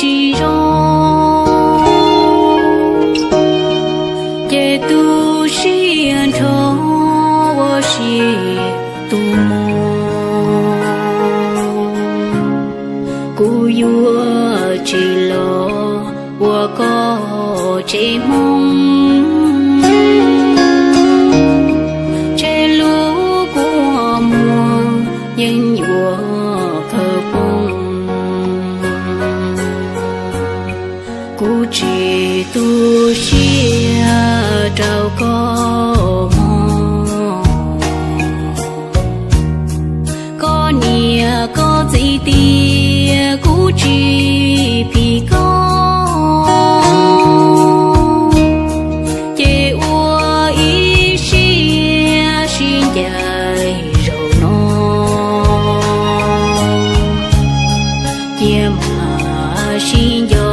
tsis zoo, ces tu siab nrho ua si tus muam. Kuv yuav tsis los ua koj tsev hmoob, tsheej lub kua muag yeej yuav kawg poob. Kuv tsis tu siab rau koj mog. Koj niam koj txiv tias kuv tsis phim koj, ces ua ib siab sib ncaim zaum no, cia mam sib nco